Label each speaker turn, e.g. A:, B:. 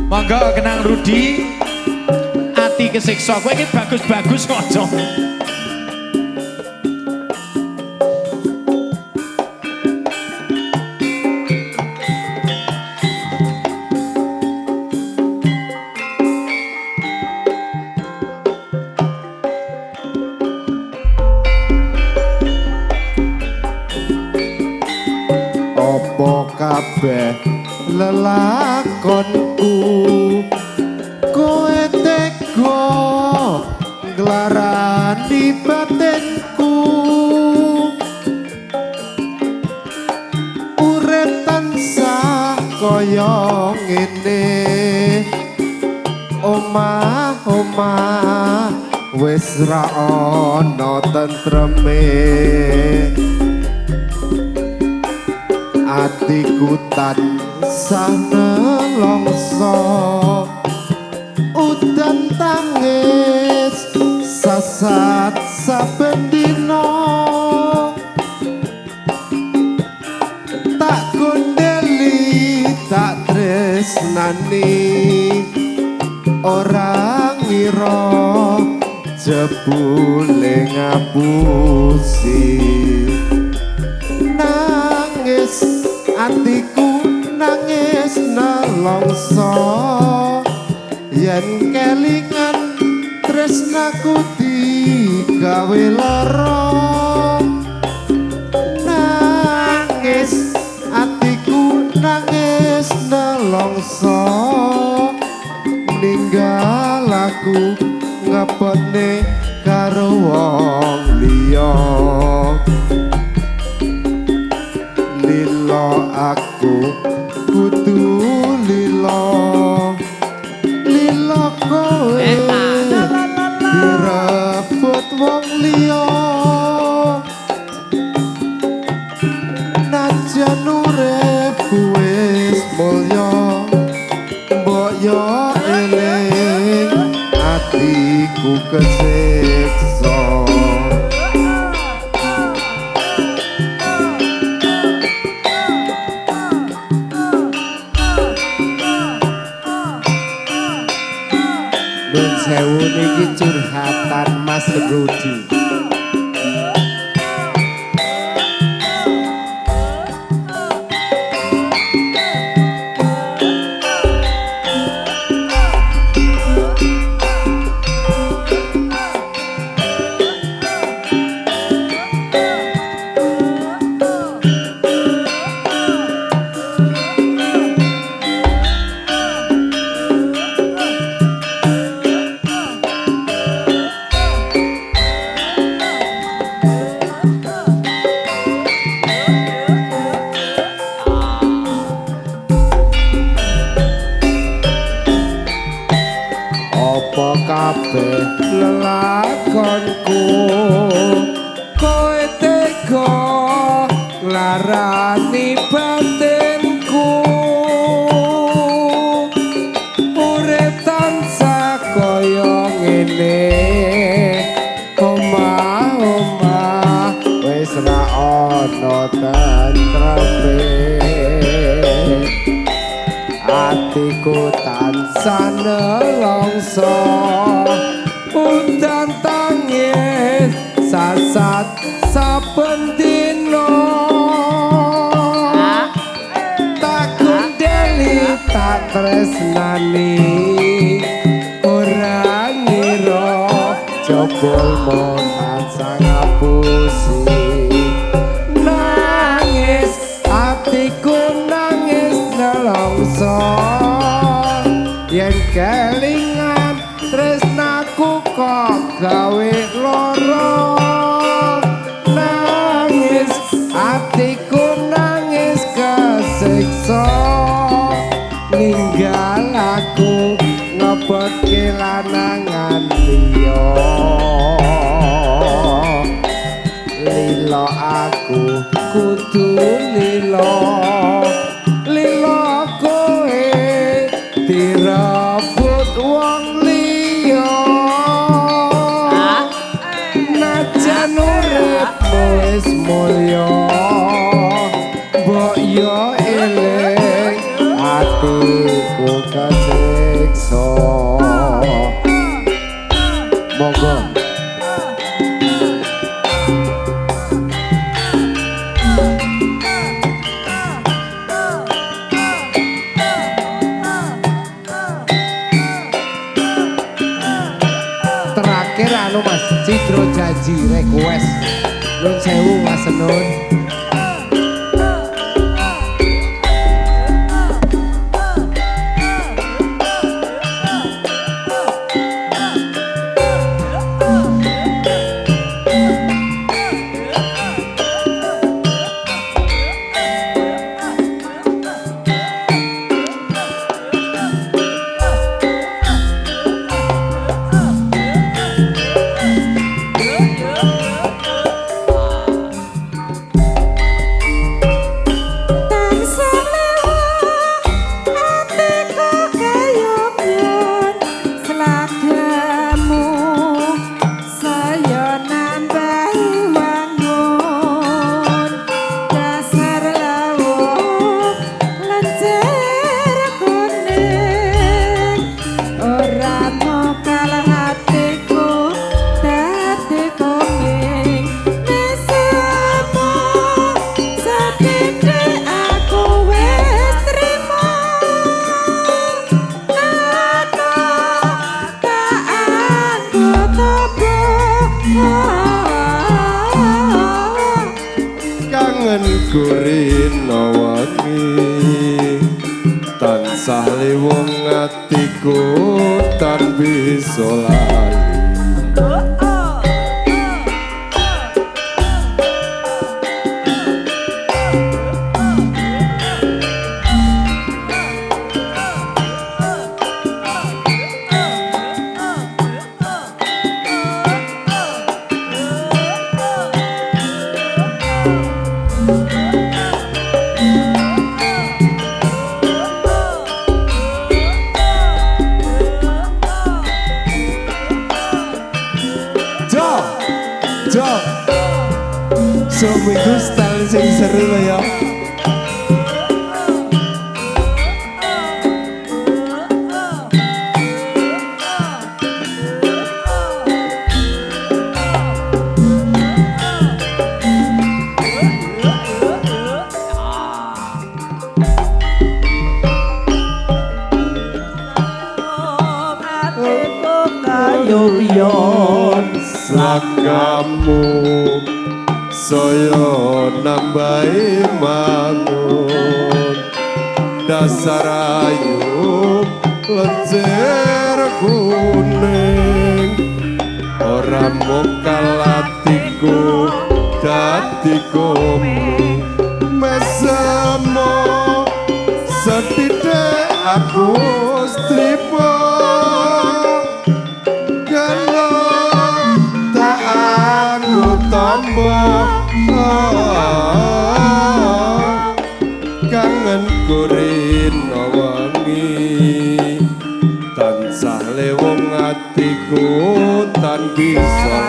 A: Monggo kenang Rudi. Ati kesiksa. Kowe iki bagus-bagus aja.
B: Apa kabeh lelakonku kowe tega nglarani batinku, urip tansah kaya ngene, omah-omah wis ra ana tentreme. Atiku tansah nelongso, udan tangis sasat saben dina, tak gondeli tak tresnani, ora ngira jebule ngapusi. Nangis atiku nangis nelongso, yen kelingan tresnaku digawe lara. Nangis atiku nangis nelongso, ninggal aku ngebotne karo wong liya. Lilo aku kudu lilo, lilo kowe direbut wong liya. Najan urip wis mulya, mbok yo eling atiku kesiksa.
C: Nun sewu niki curhatan Mas Rudi. Apa kabeh lelakonku kowe tega nglarani batinku, urip tansah kaya ngene, omah-omah wis ra ana tentreme. Atiku tansah nelongso, udan tangis sasat saben dina, tak gondeli tak tresnani, ora ngira jebul mung tansah ngapusi. Nangis atiku nangis nelongso, yen kelingan tresnaku kok gawe lara. Nangis atiku nangis kesiksa, ninggal aku ngebotke lanangan liya. Lilo aku kudu lilo, lilo kowe direbut wong liya. Najan uripmu wis mulya, mbok yo eling atiku kesiksa. Nun sewu Mas Nun.
B: Gurino wengi tansah lewong atiku tan bisa lali.
C: Seminggu style sing seru lho ya.
B: Slagamu saya nambahi mangun dasar ayu lencer kuning ora mokal atiku dadi koming mesemo sethithik aku stripo gelo tak anggo tombo kangen gurino wengi tansah lewong atiku tan bisa.